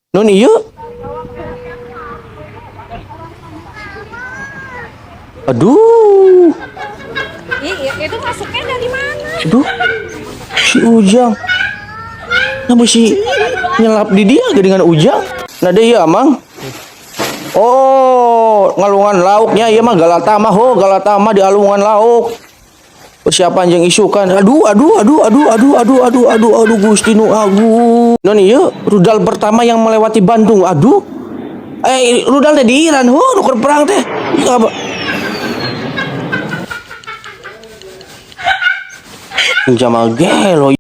Nun iya. Aduh. Ih, itu masuknya dari mana? Aduh. Si Ujang. Nah, si nyelap di dia dengan Ujang. Nah, dia iya, Mang. Oh, ngalungan lauknya iya mah galatama ho, galatama di alungan lauk. Persiapan jeung isukan. Aduh, aduh, aduh, aduh, aduh, aduh, aduh, aduh, aduh, Gusti nu agung. Non iya, rudal pertama yang melewati Bandung. Aduh. Eh, rudal teh di Iran, ho, nu keur perang teh. Apa? Jamal gelo.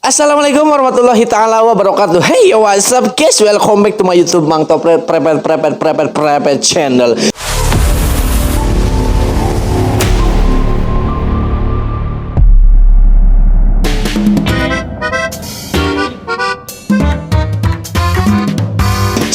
Assalamualaikum warahmatullahi taala wabarakatuh. Hey, yo, what's up guys? Welcome back to my YouTube Mang Topret Prepet Prepet Prepet Prepet channel.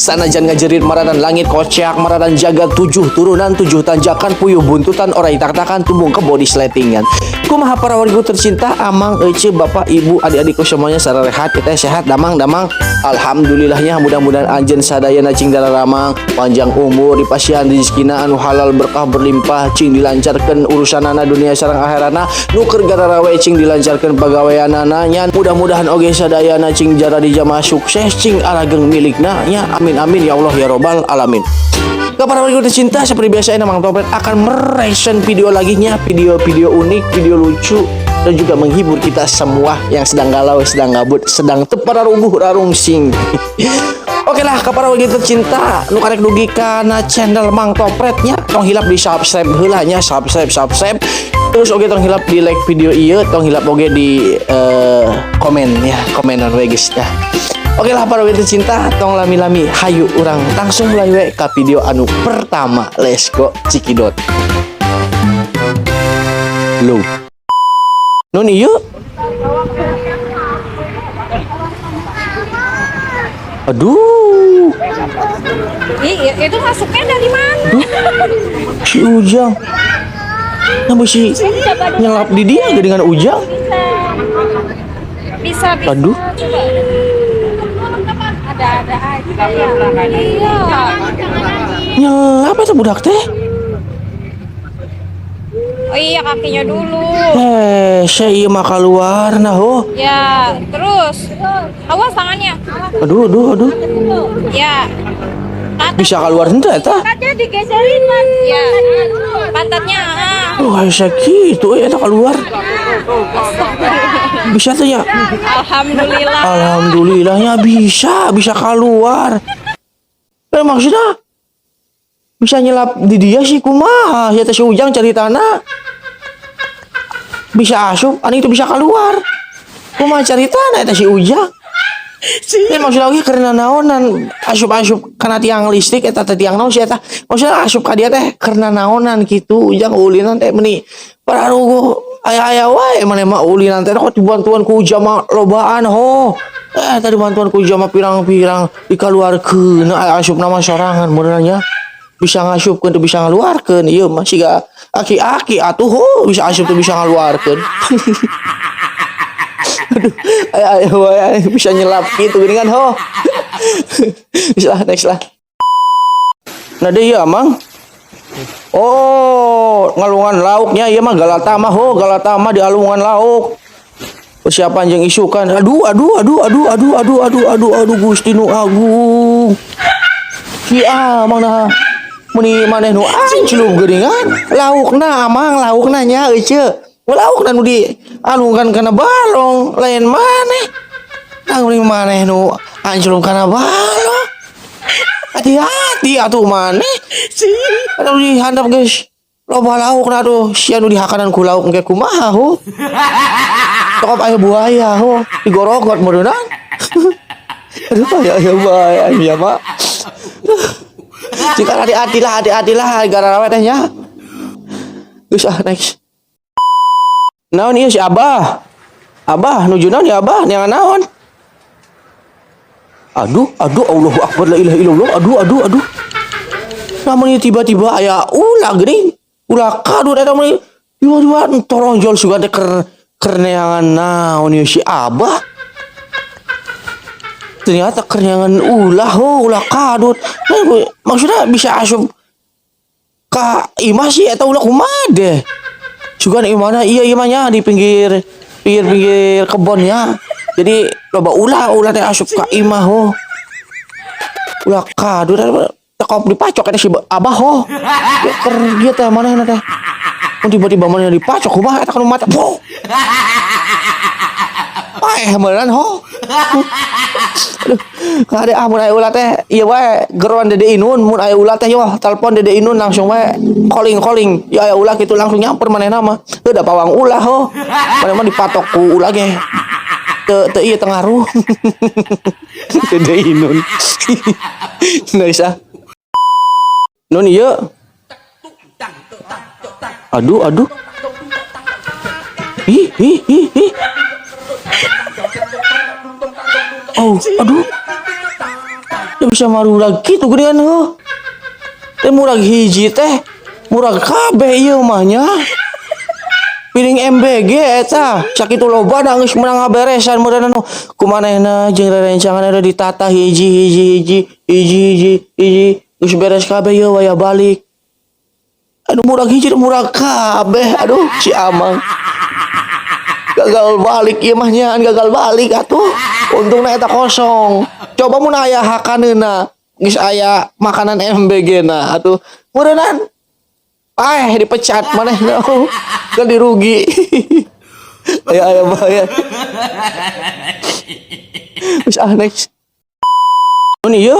Sanajan ngajerit maradan langit kocak maradan jagat tujuh turunan tujuh tanjakan puyuh buntutan orai taktakan tumbung ke body sletingan. Kumaha para warga tercinta, amang, ece, bapak, ibu, adik-adikku semuanya sehat, kita sehat, damang damang. Alhamdulillahnya, mudah-mudahan anjeun sadayana cing ramang, panjang umur, dipasihan rezekina anu halal, berkah berlimpah, cing dilancarkan urusanana dunia sareng akhiratna, nu keur gararawe cing dilancarkan pagaweanana nya. Mudah-mudahan oge sadayana cing jaradi jamaah sukses, cing arageng milikna nya. Amin amin ya Allah ya robbal alamin. Kepada warga tercinta, seperti biasa Mang Topret akan mereaction video lagi nya, video-video unik, video lucu, dan juga menghibur kita semua yang sedang galau, sedang gabut, sedang tepararuguh rarungsing. Oke lah, kepada warga tercinta, nu karek dugi kana channel Mang Topretnya, tong hilap di subscribe heula nya, subscribe, subscribe. Terus oke, tong hilap di like video ieu, tong hilap oge di komen ya, komenan we guys ya. Oke lah para warga tercinta, tong lami-lami, hayu urang langsung mulai we ka video anu pertama. Let's go, cikidot. Lo. Nun iya. Aduh. Ih, itu masuknya dari mana? Si Ujang. Nah, si nyelap di dia dengan Ujang. Bisa, bisa. Aduh. Coba. Ada-ada aja ya. Iya. Nyelap atau budak teh? Oh iya, kakinya dulu. Eh, saya iya mah keluar nah ho. Ya, terus. Awas tangannya. Aduh, aduh, aduh. Ya. Atas. Bisa keluar henteu eta? Pantatnya digeserin, Mas. Ya. Pantatnya. Ah. Oh, kayak gitu ya eta keluar. Bisa tuh ya? Alhamdulillah. Alhamdulillahnya bisa, bisa keluar. Eh, maksudnya bisa nyelap di dia sih kumaha? Ya teh si Ujang cari tanah. Bisa asup, ani itu bisa keluar. Kumaha cari tanah eta si Ujang? Ini maksudnya lagi karena naonan asup-asup karena tiang listrik eta teh tiang naon sih eta. Maksudnya asup ka dia teh karena naonan gitu. Ujang ulinan teh meni pararuguh aya-aya wae maneh mah ulinan teh kok dibantuan ku Ujang mah lobaan ho. Eh tadi bantuan ku Ujang mah pirang-pirang dikaluarkeun aya asup nama sorangan benernya. Bisa ngasupkeun teu bisa ngaluarkeun ieu mah siga aki-aki atuh ho bisa asup teu bisa ngaluarkeun. Aduh, ayo, ayo, ayo, bisa nyelap gitu gini kan ho. Bisa lah, next lah. Nah dia iya, Mang. Oh, ngalungan lauknya iya mah galatama ho, galatama di alungan lauk. Persiapan jeung isukan. Aduh, aduh, aduh, aduh, aduh, aduh, aduh, aduh, aduh, Gusti nu agung. Si Amang nah. Meni maneh nu anjlub geuningan. Laukna Amang, laukna nya euceu. Laukna nu di alungkan kana balong, lain maneh. Nah, meni maneh nu anjlub kana balong. Hati-hati atuh maneh. Aduh di handap guys. Loba lauk aduh, sia nu dihakanan ku lauk engke kumaha ho. Tokop aya buaya ho, digorogot meureunang. Aduh, aya aya buaya ya mak. Jika hati-hati lah, hati-hati lah, gara teh nya. Geus ah, next. Naon ieu si Abah? Abah nuju naon ya Abah? Neangan naon? Aduh, aduh, Allahu Akbar, la ilaha illallah. Aduh, aduh, aduh. Namun ini tiba-tiba aya ulah geuning. Ulah kadut eta mah tiba-tiba toronjol sugan teh keur keur neangan naon ieu si Abah. Ternyata keur neangan ulah ho, ulah kadut. Nah, maksudnya bisa asup ka imah sih eta ulah kumaha deh. Sugan imahna iya imahnya di pinggir pinggir pinggir kebonnya. Jadi loba ulah, ulah teh asup ka imah ho. Ulah kadut tekop dipacok eta si abah ho. Ya, ker dia teh manehna teh. Mun tiba-tiba manehna dipacok kumaha eta kanu mata. Boh. Paeh beneran ho. Aduh, kade ah mun aya ulah teh ieu wae geroan Dede Inun, mun aya ulah teh yo telepon Dede Inun langsung wae calling calling. Ya aya ulah kitu langsung nyamper manehna mah. Heuh da pawang ulah ho. Manehna mah dipatok ku ulah ge. Teu teu ieu tengaruh. Dede Inun. Nice ah. Nun ieu. Aduh, aduh. Ih, ih, ih, ih. Oh, aduh. Dia bisa marurag kitu geuningan heuh. Teh murag hiji teh, murag kabeh ieu mah nya. Piring MBG eta, sakitu lobana geus meunang ngaberesan meureunna nu ku manehna jeung rerencangan udah ditata hiji hiji hiji hiji hiji hiji geus beres kabeh ieu wayah balik. Aduh, murag hiji murag kabeh, aduh si Amang. Gagal balik ieu mah nya, gagal balik atuh. Untungna eta kosong. Coba mun aya hakaneuna, geus aya makanan MBG na atuh. Meureunan paeh dipecat manehna kan dirugi. Aya aya bahaya. Geus ah, next. Nun ieu.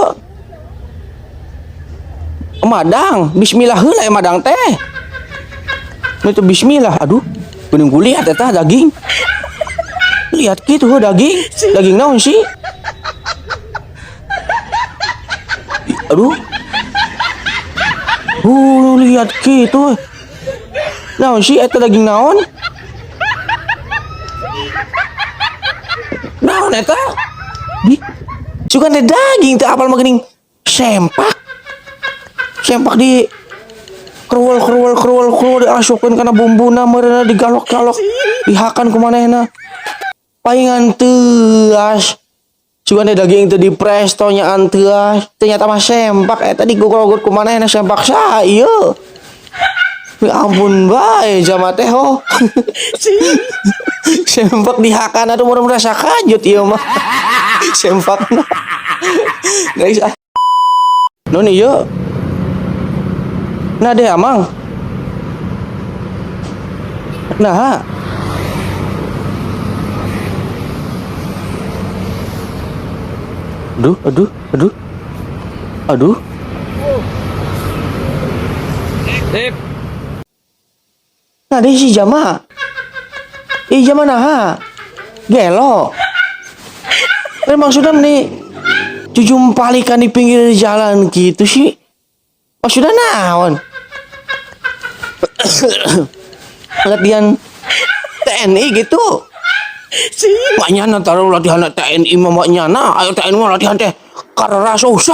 Madang, bismillah heula ya madang teh. Nu teu bismillah, aduh. Geuning kulihat eta daging. Lihat gitu heuh daging. Daging naon sih? Aduh. Lihat gitu. Naon sih eta daging naon? Naon eta? Di sugan teh daging teh apal mah geuning sempak. Sempak di kerual kerual kerual kerual diasupkeun kana bumbuna meureunna digalok-galok dihakan ku manehna. Paingan teuas. Sugan teh daging teh di presto nyaan teuas. Ternyata mah sempak eta digogol-gogol ku manehna sempak saha ieu. Ya ampun bae jama teh ho. Sempak dihakan atuh mun merasa kajut ieu mah. Sempakna. Guys ah. Nun ieu. Nah deh amang. Nah. Aduh, aduh, aduh. Aduh. Sip. Nah deh si jama. Ih jama nah. Gelo. Tapi maksudnya nih jujumpalikan di pinggir jalan gitu sih. Maksudnya naon? Latihan TNI gitu. Maknya taruh latihan TNI mah maknya nah, ayo TNI mah latihan teh karena sop 1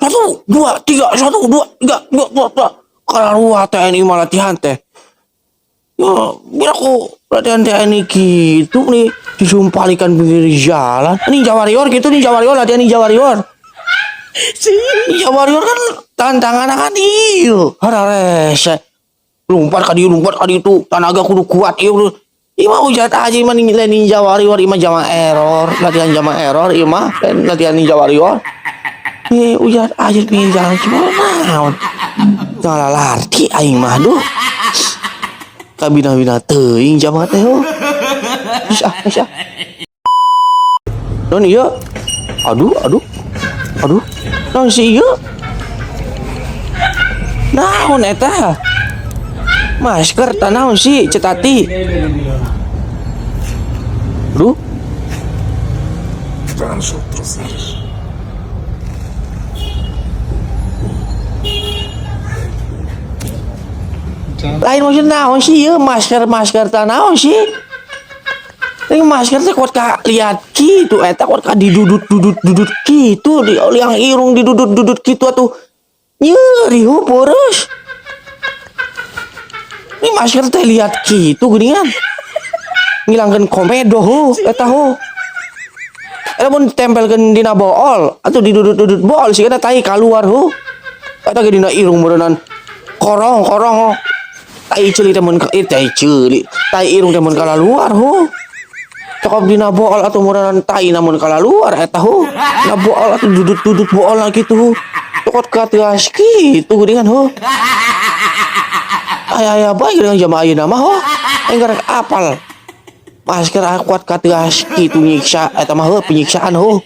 2 3 1 2 3 2 2 2 karena TNI mah latihan teh. Ya, biar aku latihan TNI gitu nih disumpalikan pinggir jalan. Ninja Warrior gitu, Ninja Warrior latihan Ninja Warrior. Ninja Warrior kan tantangan kan iyo. Hararese. Lompat ka dieu, lompat ka ditu, tanaga kudu kuat ieu. Ieu mah ujat aja mah Ninja Warrior ieu mah jama error, latihan jama error ieu mah latihan Ninja Warrior. Ih, ujat aja pinggir jalan cuma naon. Ngalarti aing mah duh. Kabina-bina teuing jama teh ho. Geus ah, geus ah. Naon ieu? Aduh, aduh. Aduh. Naon sih ieu? Naon eta? Masker tah naon sih cetati? Aduh. Lain maksud naon sih ieu masker-masker tah naon sih? Ini masker teh kuat ka lihat kitu eta kuat ka didudut-dudut-dudut kitu di liang irung didudut-dudut kitu atuh nyeri hu peureuh. Ini masker teh lihat kitu geuningan. Ngilangkeun komedo hu eta hu. Eta mun ditempelkeun dina bool atuh didudut-dudut bool sigana tai kaluar hu. Eta ge dina irung meureunnan korong-korong ho. Tai ceuli teh mun tai ceuli, tai irung teh mun kalaluar hu. Cokop dina bool atuh meureunnan tai namun kalaluar eta hu. Na bool atuh dudut-dudut bool kitu hu. Cokot kateas kitu geuningan hu. Aya-aya bae geuningan jamaah ayeuna mah ho. Aing karek apal. Masker kuat kateas kitu nyiksa eta mah heuh penyiksaan ho.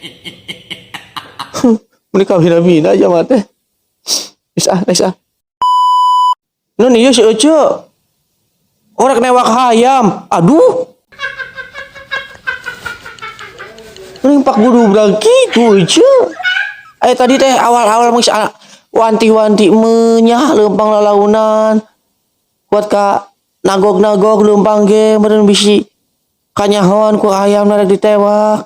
Mun kabina-bina jamaah teh. Geus ah, geus ah. Nun ieu si Ece. Orek newak hayam. Aduh. Mending pak gudubrag kitu Ece. Eh tadi teh awal-awal mah wanti-wanti menyah leumpang lalaunan. Kuat ka nagog-nagog leumpang ge meureun bisi kanyahoan ku ayam rek ditewak.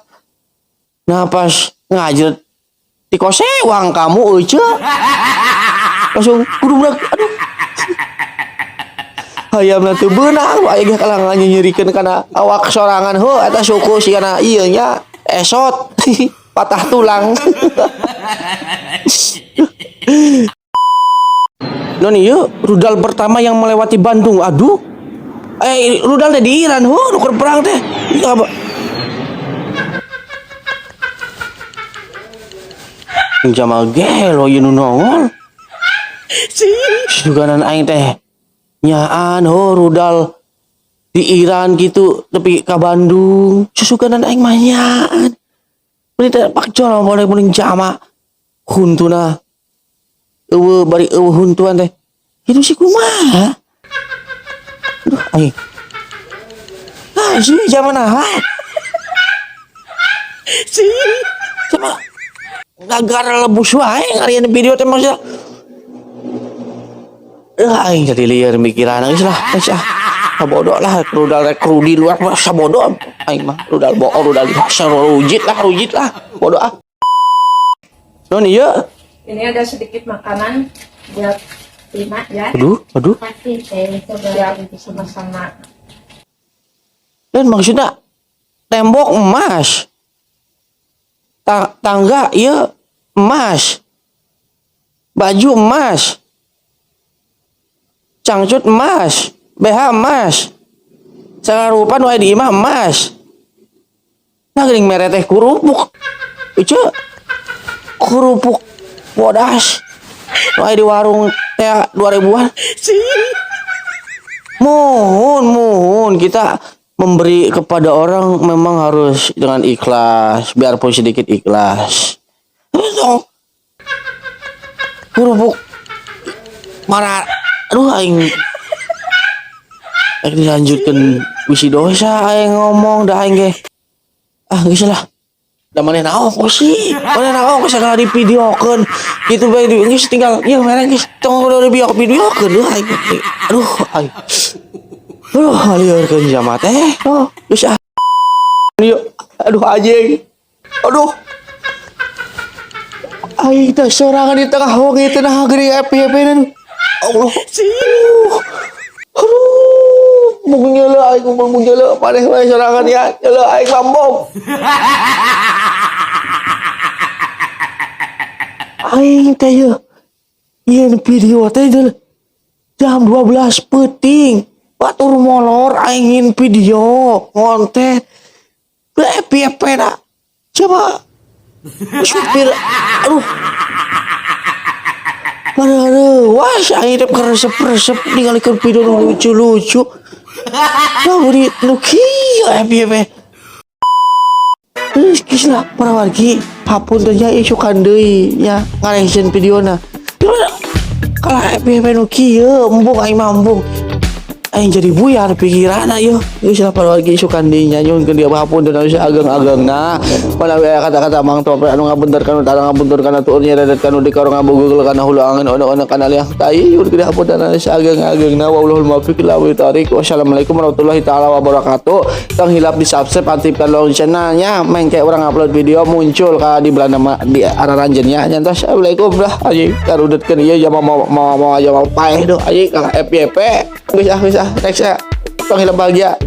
Nah pas ngajret di kosewang kamu Ece. Langsung gudubrag aduh. Hayamna teu beunang aya ge kalah nyerikeun kana awak sorangan heuh eta suku sigana ieu nya esot patah tulang. Non ieu rudal pertama yang melewati Bandung. Aduh. Eh rudal teh di Iran heuh nu keur perang teh. Apa? Jama gelo ieu nu nongol. Suganan aing teh nyaan ho rudal di Iran gitu tapi ka Bandung susuganan aing mah nyaan. Meni teh pak jol boleh mending jama huntuna eueuh bari eueuh huntuan teh itu sih kumaha. Aduh aing ah sih jama naha sama ngagara lebus wae ngarian video teh maksudnya. Aing jadi liar mikiran geus lah, geus ah. Sabodo lah rudal rek rudi luar mah sabodo aing mah rudal bool rudal rujit lah bodo ah. Non ieu Ini ada sedikit makanan buat Lina ya. Aduh, aduh. Kasih teh, coba sama-sama. Dan maksudnya tembok emas. Tangga ieu emas. Baju emas. Cangcut emas, BH emas. Sakarupan wae di imah emas. Nah geuning mere teh kerupuk. Ieu kerupuk bodas. Wae di warung teh 2000-an. Mohon kita memberi kepada orang memang harus dengan ikhlas, biarpun sedikit ikhlas. Kerupuk marah. Aduh aing aing dilanjutkan bisi dosa aing ngomong dah aing ge. Ah geus lah. Da maneh naon kok sih? Maneh naon kok sagala divideokeun. Kitu bae di geus tinggal ieu mereng geus tong udah videokeun duh aing. Aduh aing. Aduh ngalieurkeun jama teh. Oh, geus ah. Ieu aduh anjing. Aduh. Aing teh sorangan di tengah wengi teh nah geuning happy-happy. Allah. Aduh, mung nyeuleuh aing mung nyeuleuh maneh wae sorangan ya, nyeuleuh aing mambom. Aing teh yeuh ieun video teh jam 12 peuting. Batur molor aing ngin video ngonten. Happy-happy na. Coba supir aduh. Aduh, wah, aing teh keresep-resep ningalikeun video nu lucu-lucu. Nah, beri nu kieu happy-happy. Geus geus lah para wargi, hapunten nya isukan deui nya ngareaction videona. Kalah happy-happy nu kieu, embung aing mah embung. Aing jadi buyar pikiranna yeuh. Geus lah para wargi isukan deui nya nyuhunkeun dia hapunten anu saageng-agengna. Pada we kata-kata Mang Tope anu ngabentar kanu tara ngabuntur kana tuur nyeredet kanu di karong ngabugul kana hulu angin ono-ono kana liang tai nyuhunkeun dia hapunten anu saageng-agengna. Wallahul muwaffiq ila aqwamit thoriq. Wassalamualaikum warahmatullahi taala wabarakatuh. Tong hilap di subscribe aktifkan loncengnya mengke urang upload video muncul ka di belanda di arah ranjennya. Nyantos assalamualaikum lah anjing karudetkeun ieu jama mau aja mau paeh duh anjing kalah FYP. Geus ah, geus ah, next ya. Tong hilap bahagia.